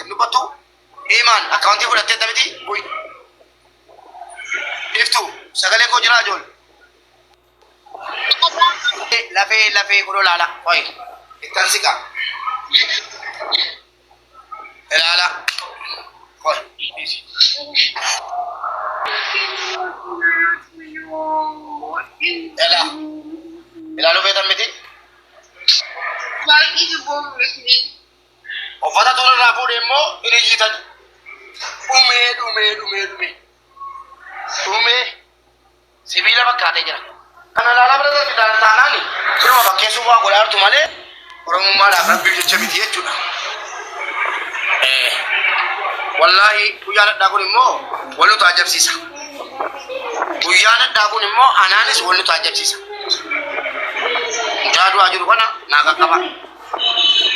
takka hin dubbattu. Imaan akkaawuntii fudhatteetta miti bu'i. Iftu sagalee koo jiraa ijoollee. Lafee lafee kunoo laala. Qoy ittan siqa. Ilaala. Qoy. Ila. Ilaaluu feetan miti. Uffata tuun irraa fuudhe immoo hin iyyitan. Dhumee dhumee dhumee dhumee. Dhumee. Sibiila fakkaatee jira. Kana ilaalaa bira darbi taanaan siluma fakkeessuu waa godhaa jirtu malee Oromummaadhaaf Rabbiif jecha miti jechuudha. Wallaahi guyyaan hadhaa kun immoo wal nu taajjabsiisa. Guyyaan hadhaa kun immoo anaanis wal nu taajjabsiisa. Mucaa du'aa jiru kana naa qaqqaba.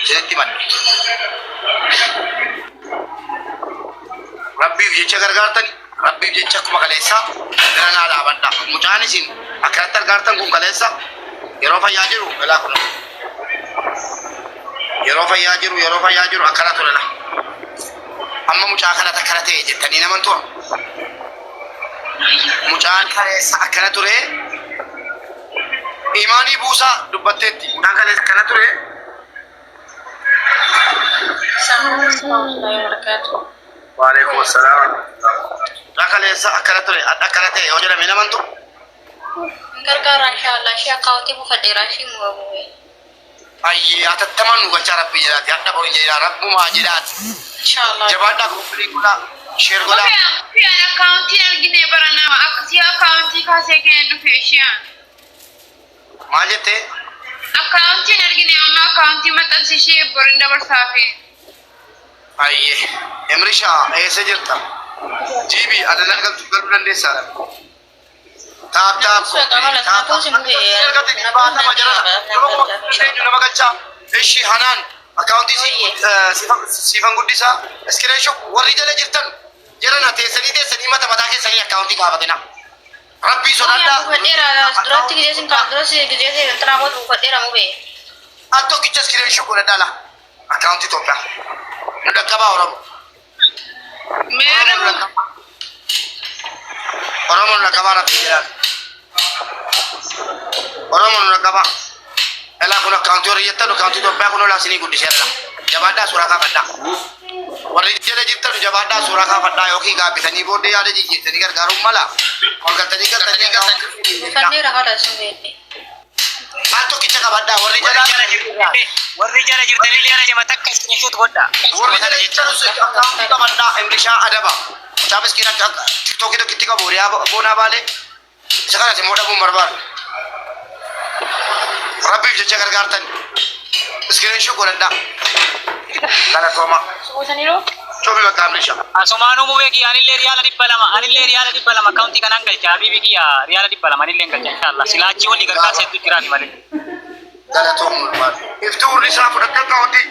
Isinitti himadha. Rabbiif jecha gargaartani Rabbiif jecha akkuma kaleessaa bira naa dhaabadha. Mucaan isin akkanatti argaartan kun kaleessa yeroo fayyaa jiru ilaa kun yeroo fayyaa jiru yeroo fayyaa jiru akkana ture la. Amma mucaa kanatti akkana ta'e jettanii naman tura. Mucaan kaleessa akkana ture imaanii buusaa dubbatteetti. Mucaan kaleessa akkana ture. Assalamualaikum warahmatullahi wabarakatuh. Waalaikum assalam. Mucaa kaleessa akkana ture adda akkana ta'e yoo jedhame naman tura. Hin gargaara inshallah ishee akkaawuntii buufadheera ishee mubabuwe. Ayyee hatattamaan nu galchaa rabbii jedhaati hadha borin jedhaa rabbumaa jedhaati. Inshallah. Jabaadhaa koppilii godhaa sheer godhaa. Mufee akkaawuntii argine bara nama akkasii akkaawuntii kaasee kennee dhufe ishee. Maal jettee? Akkaawuntiin argine amma akkaawuntii maxxansi ishee borin dabarsaafi. Ayyee. Emrisha eessa jirta? Jiibi adana galtu galuu dandeessaa dha. Taap taap Suuqa taap mala sana taap nama galchaa. Ishi hanaan akkaawuntii siifan guddisaa. Iskireeshu warri jala jirtan jarana teessanii teessanii mata mataa keessanii akkaawuntii gaafatina. Rabbii sodaadhaa. Buufadheera duratti gizee sin kaan duratti gizee sin intinaa booda buufadheera mubee. Al tokkicha iskireeshu godhadhaa la. Akkaawuntii Itoophiyaa. Nu dhaqqabaa Oromoo. Meera Oromoo nu dhaqqabaa. Oromoo nu dhaqqabaa rabbii jedhaan. Oromoo nu dhaqqabaa. Elaa kun akkaawuntii warri jettan akkaawuntii Itoophiyaa kun olaa isinii guddiseera. Jabaadhaa suuraa kaafadhaa. Warri jala jirtan jabaadhaa suuraa kaafadhaa yookiin gaabbitanii booddee yaada jijjiirtanii gargaaruun mala. Ol galtanii galtanii akkaawuntii Buufadheera haala sun beekte. Al tokkicha qabadhaa warri Warri jala jala jirtanillee warri jala jirtanillee nama takka iskiriinshoot godhaa. Warri jala jirtan akkaawuntii qabadhaa Imrishaa Adaba. Mucaa miskiina akka tiktookii tokkitti qabu hiriyaa boonaa baalee. Isa kanas immoo dhabuun barbaadu. Rabbiif jecha gargaartan. Iskiriinshuu godhadhaa. Galatooma. Buusaniiru. Cufi bakka Imrishaa. Asumaanuu mubee kiyya anillee riyaala 200 anillee riyaala 200 akkaawuntii kanaan galcha habiibi kiyya riyaala 200 anillee galcha inshallah silaa achii olii gargaarsa hedduu jiraani malee. Galatooma ulfaatu. Iftuu urri isaa fudhattee akkaawuntii.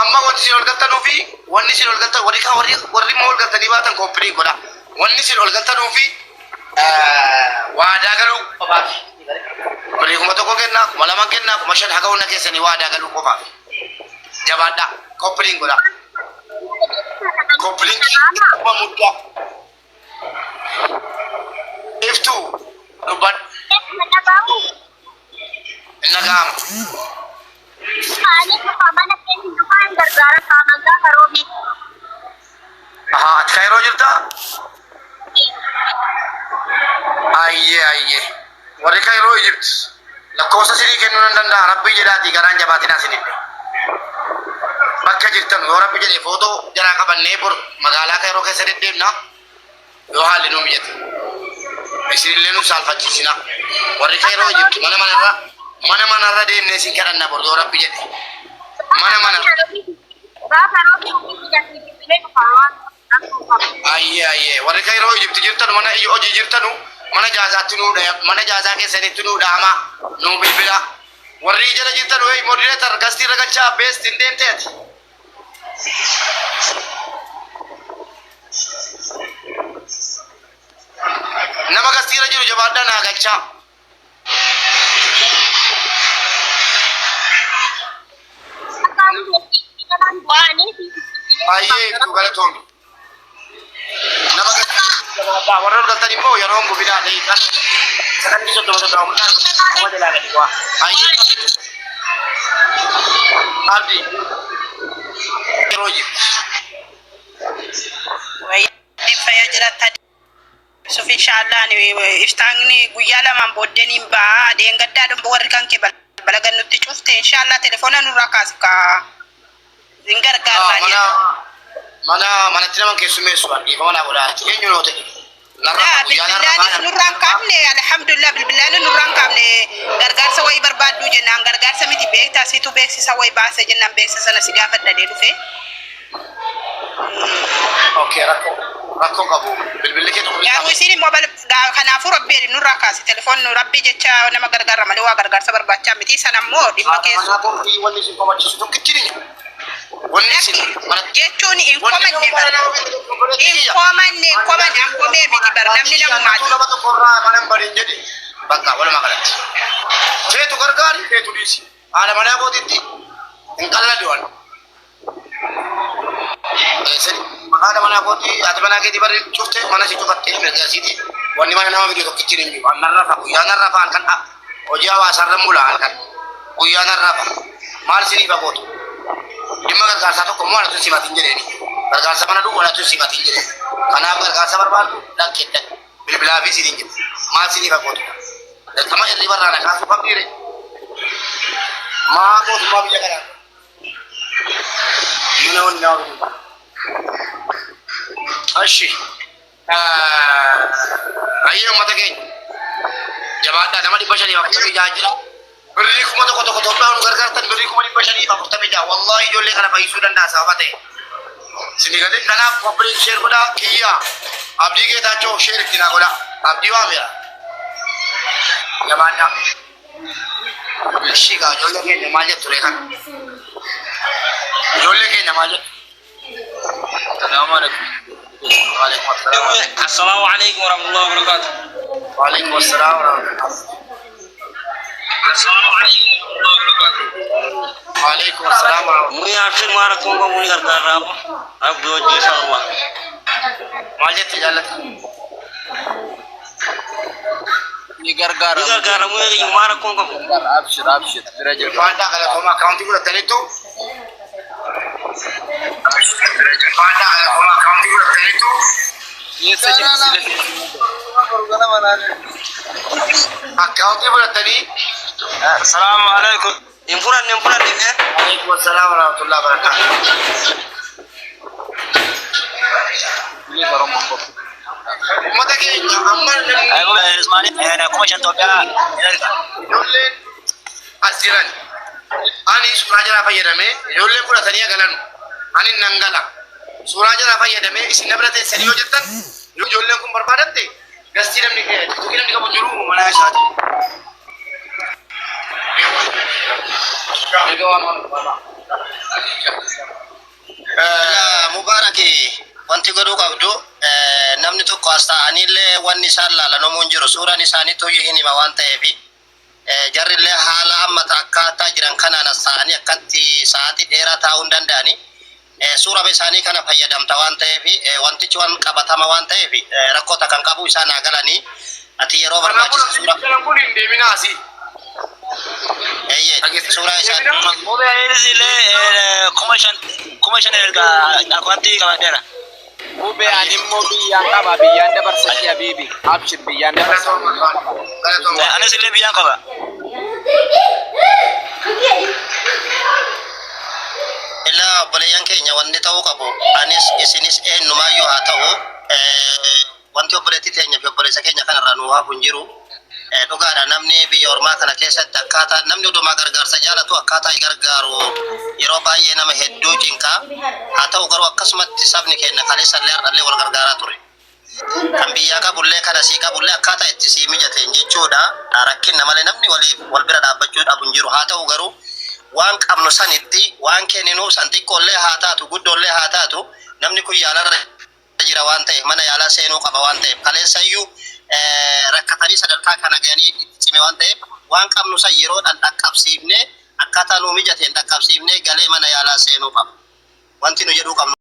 Amma wanti isin ol galtanuu fi wanni isin ol galtan warri kaan warri warri immoo ol galtanii baatan kooppilii godha. Wanni isin ol galtanuu fi waadaa galuu qofaaf. Birrii 1000 kennaa, 2000 kennaa, 5000 haga humna keessanii waadaa galuu qofaaf. Jabaadhaa kooppiliin godha. Kooppiliin kuma muddaa. Iftuu dubbadhu. Hin dhaga'amu. Ahaa, ati Kaayiroo jirtaa? Ayyee ayyee. Warri Kaayiroo Ijipt lakkoofsa isinii kennuu nan danda'a. Rabbii jedhaatii garaan jabaatinaa isinillee. Bakka jirtan yoo Rabbi jedhe footoo jaraa qabannee bor magaalaa Kaayiroo keessa deddeemna. Yoo haalli nu mijate. Isinillee nu saalfachiisina. Warri Kaayiroo Ijipt mana manarra mana manarra deemnee isin kadhanna bor yoo Rabbi jedhe. Mana mana. Ayyee ayyee warri Kaayiroo Ijipti jirtanu mana hojii jirtanu mana jaazaatti nuu mana jaazaa keessanitti nuu dhaamaa nuu bilbilaa. Warri jala jirtanu hey moderator gastii irra galchaa best hin deemte ati. Nama gastii irra jiru jabaadhaa naa galchaa. Waani Baay'ee ibsu galatoomi. Nama galtan warra ol galtan immoo yeroo gubinaa daqiiqaa sakandii 30 30 nama jalaa gadi bu'aa. Baay'ee abdii yeroo jiru. Fayyaa jiraattaa suuf inshaallah ani iftaanni guyyaa lamaan booddeen hin ba'a. Deengaddaa dhumba warri kan kee balbala gannutti cufte inshaallah telefoona nurraa kaasi kaa hin gargaarraa Mana jedha. mana manatti nama keessummeessu dhiifama naa godhaa. Eenyu noo ta'e? Narraa guyyaa narraa Bilbilaanis faana. nurraan kaafne, alhamdulillah, bilbilaanis nurraan kaafne. Gargaarsa wayii barbaadduu jennaan, gargaarsa miti beektaa, situ beeksisa wayii baase jennaan, beeksisa sana si gaafadhadhee dhufe. Okay, rakkoo rakkoo qabu. Bilbilli kee tokko Garuu isin immoo kanaafuu rabbi jedhi nurraa kaasi telefoon nu, rabbii jecha nama gargaarra malee waa gargaarsa barbaachaa miti, sana immoo dhimma keessu. Manaa kootii wanni isin komachiisu tokkichi ni jiru. Wanni isin mana Jechuun hin komanne bar, hin komanne, hin komanne, an komee miti bar, namni namumaati. Nama tokkorraa mana hin barin jedhe bakka walumaa galatti. Feetu gargaari, feetu dhiisi. Haadha manaa kootitti hin qalladu ani. Sani haadha manaa kootii, haati manaa keetii bari cufte mana si cufattee mirga isiiti. Wanni mana nama fide tokkichi hin jiru. Nan rafa, guyyaa nan rafa, halkan hojii hawaasarra mula, halkan guyyaa nan rafa. Maal isiniif hagootu? Dhimma gargaarsaa tokko immoo anatu simatiin jedheeni. Gargaarsa mana dhugu anatu simatiin jedheen. Kanaaf gargaarsa barbaadu lakkeeddan bilbilaa fi isiniin jedhu. Maal isiniif hagootu? Dirqama hirriba irraa na kaasuu qabdiire. Maa mootummaa biyya kanaa? Mana wanni nama bitu. Ashi. Ayyee, uummata keenya. Jabaadhaa, nama 546 jira. Birrii 1000 tokko Itoophiyaa nu gargaartan, birrii 546,000 wallahi ijoollee kana fayyisuu danda'a sababa ta'e. Isinii galee? Kanaaf qophiin share godhaa kiyyaa. Abdii Geetaachoo share itti naa godhaa. Abdii waameera. Jabaadhaa. Ishii gaa, ijoollee keenya maal jettu ree kana? Ijoollee keenya maal jettu? Salaamu alaikum. Waalaikum assalaam. Assalamu alaikum warahmatullahi wabarakatuh. Waalaikum assalaam warahmatullahi. Assalamu alaikum warahmatullahi wabarakatuh. Waalaikum assalaam warahmatullahi. Muni abshir maara kun qabu ni gargaara abdi wajji inshallah. Maal jette jaallata? Ni gargaara. Ni gargaara, muni maara kun qabu. Abshir, abshir, bira jiru. Faandaa galatooma, akkaawuntii fudhataniitu. Faandaa galatooma, akkaawuntii fudhataniitu. Eessa jiru sila? Akkaawuntii fudhatanii. Assalamu alaikum. Hin fudhanne, hin fudhanne. Waalaikum assalaam warahmatullahi wabarakatuh. Bilis Oromoo qofa. Uummata keenya amma namni 5,000 Itoophiyaa ni argata. Ijoolleen as jiran, ani suuraa jalaa fayyadamee ijoolleen fudhatanii galan, ani nan gala. Suuraa jalaa fayyadamee isin na bira teessanii yoo jettan, yoo ijoolleen kun barbaadatte gastii namni tiktookii namni qabu jiru mana isaati. Mirga waan Mubaaraki, wanti godhuu qabdu, namni tokko as ta'aniillee wanni isaan laalan homuun hin jiru, suuraan isaaniitu hin hima waan ta'eef, jarrillee haala amma akkaataa jiran kanaan as ta'anii akkatti sa'aatii dheeraa taa'uu hin danda'ani. Suura isaanii kana fayyadamta waan ta'eef, wantichi waan qabatama waan ta'eef, rakkoota kan qabu isaan haa galanii, ati yeroo Kanaafuu barbaachise namni suura kun hin deeminaa asii. Eeyyee, suuraa isaanii. Mubee, anis illee 5,000, 5,000 erga akkaawuntii qabadheera. Mubee, ani immoo biyyaan qaba, biyyaan dabarsa si habiibi. Abshir, biyyaan dabarsa. Galatooma, galatooma. Anis illee biyyaan qaba. Illaa obboleeyyan keenya, wanni ta'uu qabu, anis isinis eenyumaayyuu haa ta'u, wanti obboleettii teenya fi obboleessa keenya kanarraa nu hafu hin jiru. Dhugaadha, namni biyya ormaa kana keessatti akkaataa namni odumaa gargaarsa jaalatu akkaataa gargaaru yeroo baay'ee nama hedduu cinqaa. Haa ta'u garuu akkasumatti sabni keenya kaleessallee har'allee wal gargaaraa ture. Kan biyyaa qabullee kan asii qabullee akkaataa itti sii mijateen jechuudha. Rakkinna malee namni waliif wal bira dhaabbachuu dhabu hin jiru. Haa ta'u garuu waan qabnu sanitti waan kenninuuf san xiqqoollee haa taatu, guddoollee haa taatu, namni kun yaalarra jira waan ta'eef, mana yaalaa seenuu qaba waan ta'eef, kaleessayyuu rakkatanii sadarkaa kana gahanii itti cime waan ta'eef, waan qabnu san yeroodhaan dhaqqabsiifnee, akkaataa nuu mijateen dhaqqabsiifnee galee mana yaalaa seenuu qaba. Wanti nu jedhuu qabnu.